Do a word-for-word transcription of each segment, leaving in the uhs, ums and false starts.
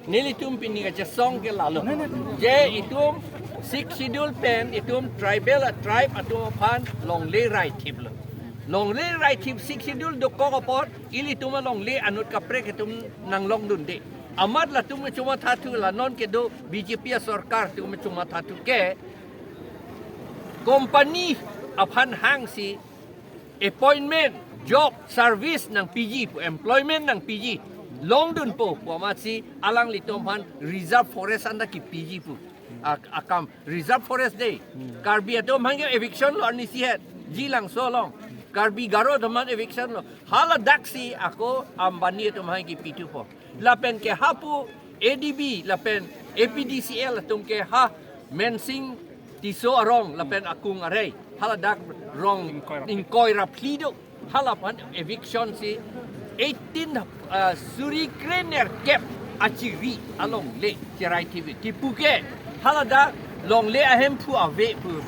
Nelitum pini kachesong ke lalo. Je itum Sixth Schedule pen itum tribal a tribe atum aphan longle rai thiplo. Longle rai thip Sixth Schedule dokok apot ilitum alongle anut kaprek itum nanglongdunde. Amat latum me chomathathu, la non kedo B J P a sorkar atum me chomathathu ke company aphan hangsi appointment, job, service nangpiji pu, employment nangpiji, longdunpo pu amatsi alanglitum aphan reserve forest anta kipiji pu. Ak-, akam reserve forest de. Karbi atum aphan ke eviction lo arnisi het. Jilangso along. Karbi Garo atum aphan eviction lo. Haladaksi ako Ambani atum aphan kipithupo. Lapen ke hapu A D B, lapen A P D C L atum ke ha Mensing Tisso arong, lapen akung arei. Haladak rong ingkoi ra phli do. Hala aphan eviction si eighteen, ah, suri krenerkep achiri alongle cherai thip kipu ke. Haladak longle ahemphu ave pu.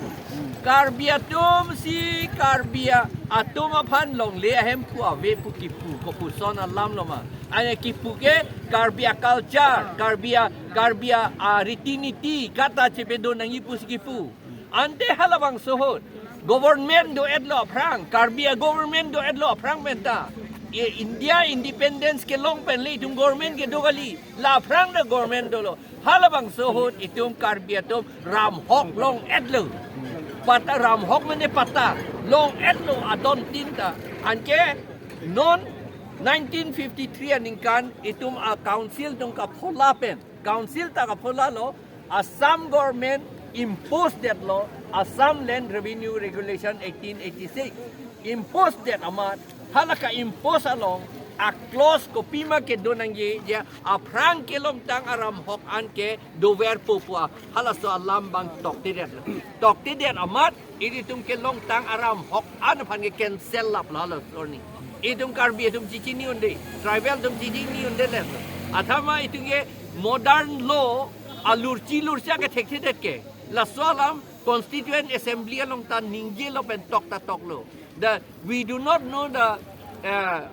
Karbi atum si Karbi atum aphan longle ahemphu ave pu kipu, kopuson alam lo ma? Ane kipu ke Karbi a culture, Karbi a, Karbi a, a riti niti, kata chepedo nangji pusi kipu. Ante halabangso ahut government do-etlo aphrang, Karbi a government do-etlo aphrang penta. I-, India independence kelong pen le itum government kedo kali, la aphrang ta government dolo. Halabangso ahut itum Karbi atum ramhok long-etlo. Patta, ramhok mane patta, long-etlo adon tin ta. Anke non nineteen fifty-three aningkan itum a council atum kaphola pen, council ta kapholalo, Assam government impose detlo Assam Land Revenue Regulation eighteen eighty-six. Impose det amat, hala ka-impose along a clause kopima kedo nangji, je aphrang kelongtang aramhok an ke doverpo pu a, halaso alam abang toktedet. Toktedet amat ilitum kelongtang aramhok an aphan ke cancel laplo halaso arni. Itum Karbi atum chichini unde, tribal atum chichini unde le. Athema itum ke modern law alurchi lurcha ke thekthedet ke. Laso alam Constituent Assembly along ta ningjelo pen tok ta toklo. The, we do not know the, uh,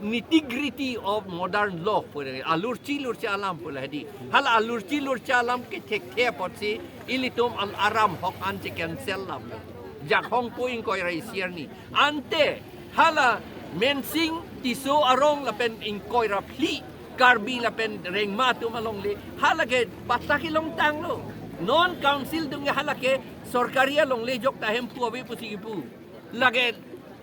nitty-gritty of modern law pu, alurchi lurcha alam pu la hedi. Hala alurchi lurcha alam kethekthe apotsi ilitum al aramhok an che cancel laplo. Jakhong po ingkoi ra isi arni. Ante hala Mensing Tisso arong lapen ingkoi ra phli Karbi lapen Rengma atum alongle, hala ke patta kelongtanglo. Non council atum ke hala ke sorkari alongle ajok ta ahemphu ave pusi kipu. Lake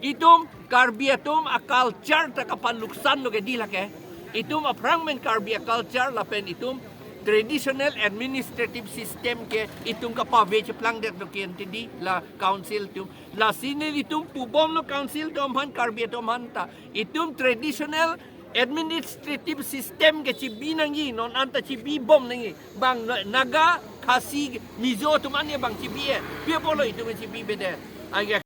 itum Karbi atum a culture ta kapaluksanlo ke di lake. Itum aphrang pen Karbi a culture lapen itum traditional administrative system ke itum kapave cheplangdetlo ke ante di la council atum. Lasi nelitum pubomlo council atum aphan, Karbi atum aphan ta. Itum traditional administrative system ke chibi nangji, non anta chibibom nangji. Bang Na-, Naga, Khasi, Mizo atum ani bang chibi-e. Pi apotlo itum chibibedet? Anke